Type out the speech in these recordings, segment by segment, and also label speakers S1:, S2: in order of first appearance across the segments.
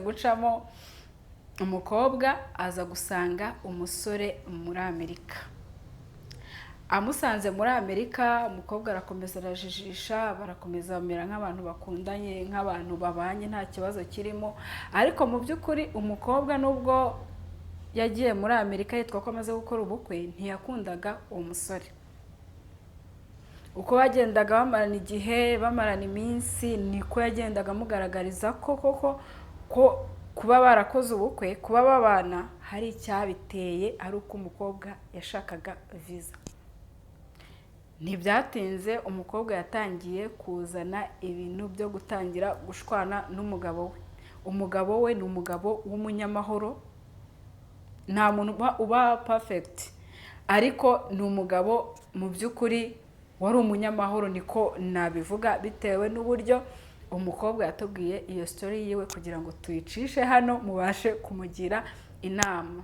S1: Gucamo, umukobwa aza gusanga umusore muri Amerika. Amusanze muri Amerika, umukobwa arakomeza arajijisha, barakomeza bamera nk'abantu bakundanye, nk'abantu babanye, nta kibazo kirimo. Ariko mu by'ukuri umukobwa, nubwo yagiye muri Amerika yitwa ko amaze gukora ubukwe, ntiyakundaga uwo musore. Uko bagendaga bamarana igihe, bamarana iminsi, niko yagendaga amugaragariza ko koko ko kuba barakoze ubukwe, kuba babana, hari icyabiteye, ari uko umukobwa yashakaga viza. Ntibyatinze, umukobwa yatangiye kuzana ibintu byo gutangira gushwana n'umugabo we. Umugabo we ni umugabo w'umunyamahoro. Nta muntu uba perfect, ariko ni umugabo mu by'ukuri wari umunyamahoro, niko nabivuga, bitewe n'uburyo umukobwa yatubwiye iyo story yiwe kugira ngo tuyicishe hano mubashe kumugira inama.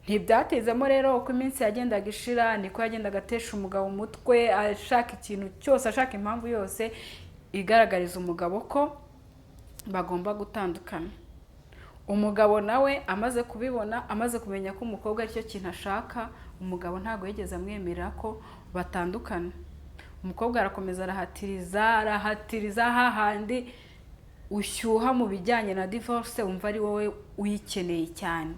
S1: Ntibyatinzemo rero, uko iminsi yagendaga ishira niko yagendaga atesha umugabo umutwe, ashaka ikintu cyose, ashaka impamvu yose igaragariza umugabo ko bagomba gutandukana. Umugabo nawe amaze kubibona, amaze kumenya ko umukobwa aricyo kintu ashaka, umugabo ntabwo yigeze amwemerera ko batandukana. Umukobwa arakomeza arahatiriza, arahatiriza, hahandi ushyuha mu bijyanye na divorce wumva ari wowe uyikeneye cyane.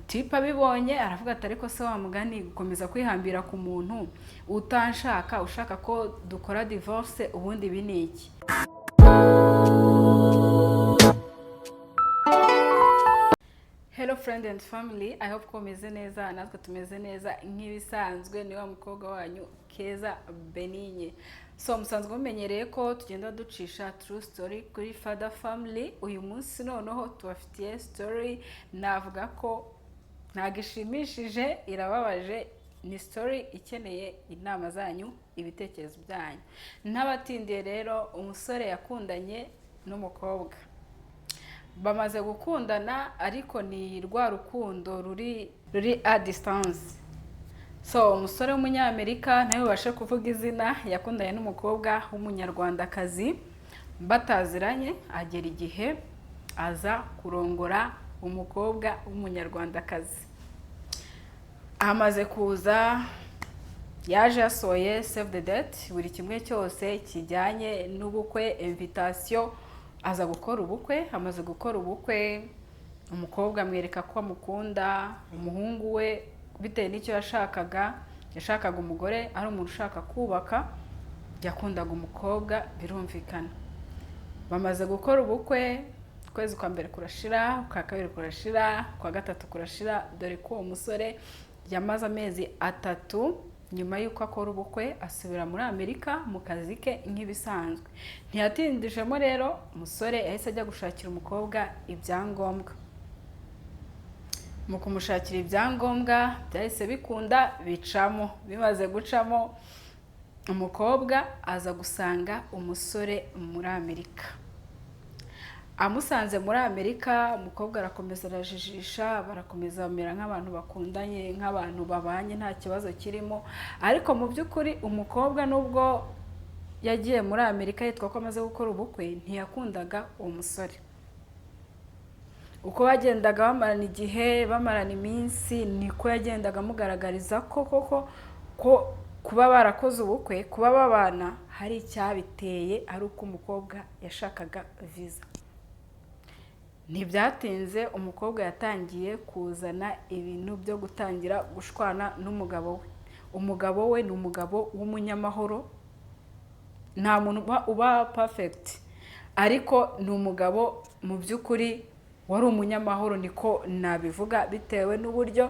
S1: Type abibonye aravuga ati: "Ariko se wa mugani, gukomeza kwihambira ku muntu utanshaka, ushaka ko dukora divorce, ubundi ibi ni iki?" Hello friend and family, I hope ko mumeze neza, natwe tumeze neza. Nk'ibisanzwe ni wa mukobwa wanyu Keza Benigne. So musanzwe mumenyereye ko tugenda ducisha true story kuri Father Family. Uyu munsi noneho tubafitiye story navuga ko ntabwo ishimishije, irababaje. Ni story ikeneye inama zanyu, ibitekerezo byanyu. N'abatindiye rero, umusore yakundanye n'umukobwa, bamaze gukundana, ariko ni rwa rukundo ruri à distance. So umusore w'Umunyamerika, nawe ubashe kuvuga izina, yakundanye n'umukobwa w'Umunyarwandakazi bataziranye, agera igihe aza kurongora umukobwa w'Umunyarwandakazi. Amaze kuza, yaje yasohoye save the date, buri kimwe cyose kijyanye n'ubukwe, invitation, aza gukora ubukwe. Amaze gukora ubukwe, umukobwa amwereka ko amukunda. Umuhungu we, bitewe n'icyo yashakaga, yashakaga umugore ari umuntu ushaka kubaka, yakundaga umukobwa, birumvikana. Bamaze gukora ubukwe, ukwezi kwa mbere kurashira, ukwa kabiri kurashira, ukwa gatatu kurashira, dore ko uwo musore yamaze amezi 3 nyuma y'uko akora ubukwe, asubira muri Amerika mu kazi ke nk'ibisanzwe. Ntiyatindijemo rero, umusore yahise ajya gushakira umukobwa ibyangombwa. Mu kumushakira ibyangombwa byahise bikunda, bicamo. Bimaze gucamo, umukobwa aza gusanga umusore muri Amerika. Amusanze muri Amerika, umukobwa arakomeza arajijisha, barakomeza bamera nk'abantu bakundanye, nk'abantu babanye, nta kibazo kirimo. Ariko mu by'ukuri umukobwa, nubwo yagiye muri Amerika yitwa ko amaze gukora ubukwe, ntiyakundaga uwo musore. Uko bagendaga bamarana igihe, bamarana iminsi, niko yagendaga amugaragariza ko koko ko kuba barakoze ubukwe, kuba babana, hari icyabiteye, ari uko umukobwa yashakaga viza. Ntibyatinze, umukobwa yatangiye kuzana ibintu byo gutangira gushwana n'umugabo we. Umugabo we ni umugabo w'umunyamahoro. Nta muntu uba perfect, ariko ni umugabo mu by'ukuri wari umunyamahoro, niko nabivuga, bitewe n'uburyo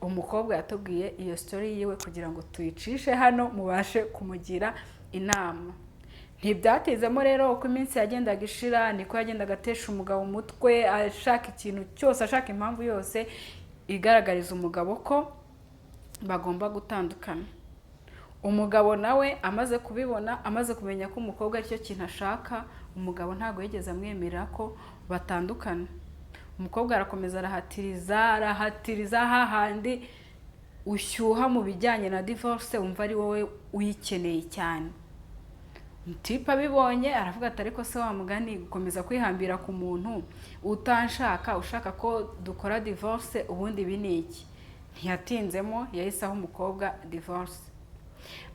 S1: umukobwa yatubwiye iyo story yiwe kugira ngo tuyicishe hano mubashe kumugira inama. Ntibyatinzemo rero, uko iminsi yagendaga ishira niko yagendaga atesha umugabo umutwe, ashaka ikintu cyose, ashaka impamvu yose igaragariza umugabo ko bagomba gutandukana. Umugabo nawe amaze kubibona, amaze kumenya ko umukobwa aricyo kintu ashaka, umugabo ntabwo yigeze amwemerera ko batandukana. Umukobwa arakomeza arahatiriza, arahatiriza, hahandi ushyuha mu bijyanye na divorce wumva ari wowe uyikeneye cyane. Type abibonye aravuga ati: "Ariko se wa mugani, gukomeza kwihambira ku muntu utanshaka, ushaka ko dukora divorce, ubundi ibi ni iki?" Ntiyatinzemo, yahise aha umukobwa divorce.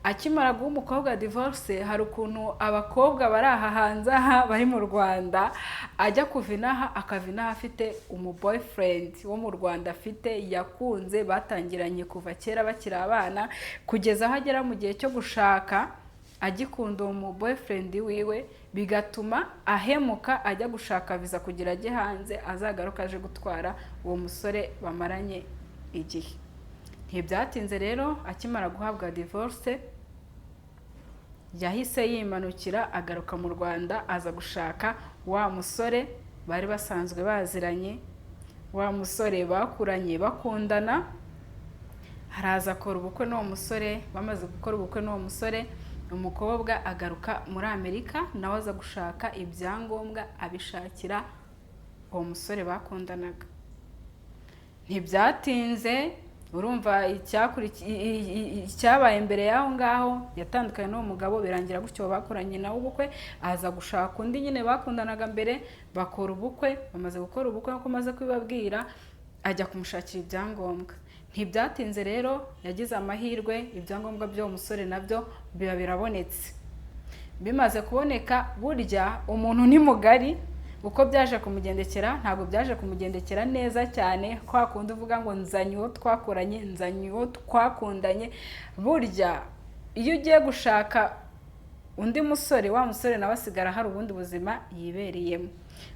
S1: Akimara guha umukobwa divorce, hari ukuntu abakobwa bari aha hanze, aha bari mu Rwanda, ajya kuva inaha, akava inaha afite umu boyfriend wo mu Rwanda afite yakunze, batangiranye kuva kera bakiri abana, kugeza aho agera mu gihe cyo gushaka agikunda uwo mu boyfriend wiwe, bigatuma ahemuka ajya gushaka viza kugira ajye hanze, azagaruka aje gutwara uwo musore bamaranye igihe. Ntibyatinze rero, akimara guhabwa divorce yahise yimanukira agaruka mu Rwanda, aza gushaka wa musore bari basanzwe baziranye, wa musore bakuranye bakundana. Haraza akora ubukwe n'uwo musore. Bamaze gukora ubukwe n'uwo musore, umukobwa agaruka muri Amerika, nawe aza gushaka ibyangombwa, abishakira uwo musore bakundanaga. Ntibyatinze, urumva icyabaye mbere y'aho ngaho, yatandukanye n'uwo mugabo, birangira gutyo bakoranye nawe ubukwe, aza gushaka undi nyine bakundanaga mbere, bakora ubukwe. Bamaze gukora ubukwe, nk'uko maze kubibabwira, ajya kumushakira ibyangombwa. Ntibyatinze rero, yagize amahirwe, ibyangombwa by'uwo musore nabyo biba birabonetse. Bimaze kuboneka, burya umuntu ni mugari, uko byaje kumugendekera ntabwo byaje kumugendekera neza cyane. Kwa kundi uvuga ngo nzanye uwo twakoranye, nzanye uwo twakundanye, burya iyo ugiye gushaka undi musore, wa musore nawe asigara hari ubundi buzima yibereyemo.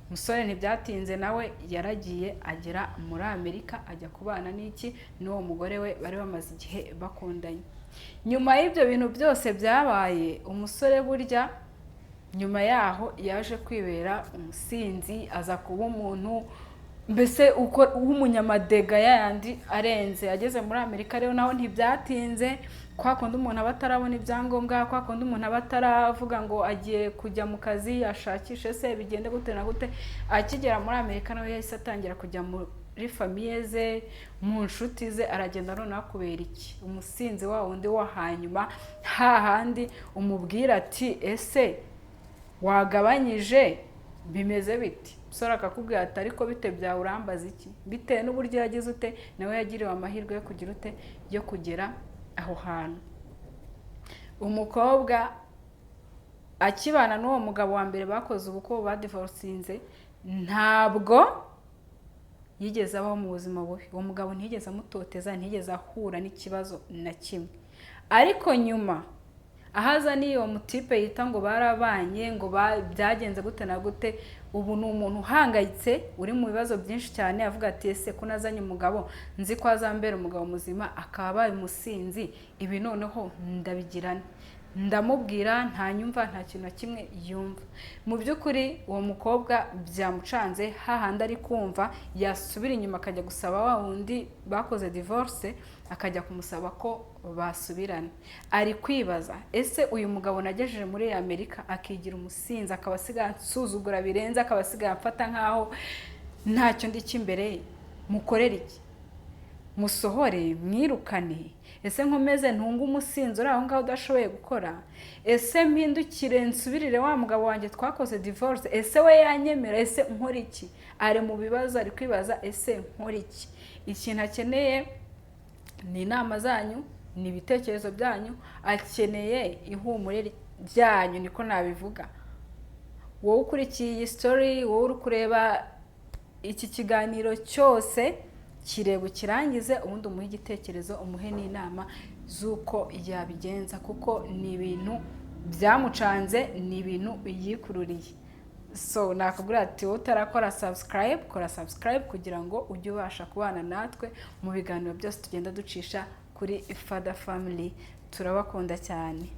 S1: Umusore ntibyatinze, nawe yaragiye agera muri Amerika, ajya kubana n'iki, n'uwo mugore we bari bamaze igihe bakundanye. Nyuma y'ibyo bintu byose byabaye, umusore burya nyuma yaho yaje kwibera umusinzi, aza kuba umuntu mbese uko w'umunyamadega yayandi arenze. Ageze muri Amerika rero naho ntibyatinze, kwa kundi umuntu aba atarabona ibyangombwa, kwa kundi umuntu aba ataravuga ngo agiye kujya mu kazi ashakishe se bigende gute na gute, akigera muri Amerika nawe yahise atangira kujya muri famille ze, mu nshuti ze, aragenda noneho kubera iki, umusinzi wa wundi wo hanyuma, hahandi umubwira ati: "Ese wagabanyije, bimeze biti?" Umusore akakubwira ati: "Ariko bite byawe, urambaza iki?" Bitewe n'uburyo yagize ute, nawe yagiriwe amahirwe yo kugira ute, yo kugera aho hantu. Umukobwa akibana n'uwo mugabo wa mbere bakoze ubukwe, badivorcinze, ntabwo yigeze abaho mu buzima bubi. Uwo mugabo ntiyigeze amutoteza, ntiyigeze ahura n'ikibazo na kimwe. Ariko nyuma ahaza n'iyo mutipe yita ngo barabanye, ngo byagenze gute na gute, ubu ni umuntu uhangayitse, uri mu bibazo byinshi cyane, avuga ati: "Ese ko nazanye umugabo nzi ko azambera umugabo muzima, akaba abaye umusinzi, ibi noneho ndabigirane?" Ndamubwira ntanyumva, nta kintu na kimwe yumva. Mu by'ukuri uwo mukobwa byamucanze, hahandi ari kumva yasubira inyuma akajya gusaba wa wundi bakoze divorce, akajya kumusaba ko basubirana. Ari kwibaza: ese uyu mugabo nagejeje muri Amerika akigira umusinzi, akaba asigaye ansuzugura birenze, akaba asigaye amfata nkaho ntacyo ndi cy'imbere ye, mukorera iki? Musohore, mwirukane? Ese nkomeze ntunge umusinzi uri aho ngaho udashoboye gukora? Ese mpindukire nsubirire wa mugabo wanjye twakoze divorce? Ese we yanyemera? Ese nkora iki? Ari mu bibazo, ari kwibaza: ese nkora iki? Ikintu akeneye ni inama zanyu, ni ibitekerezo byanyu, akeneye ihumure ryanyu, niko nabivuga. Wowe ukurikiye iyi story, wowe uri kureba iki kiganiro cyose, kireba ukirangize, ubundi umuhe igitekerezo, umuhe n'inama z'uko yabigenza, kuko ni ibintu byamucanze, ni ibintu yikururiye. So nakubwira ati: wowe utarakora subscribe, kora subscribe kugira ngo ujye ubasha kubana natwe mu biganiro byose tugenda ducisha kuri Fada Family. Turabakunda cyane.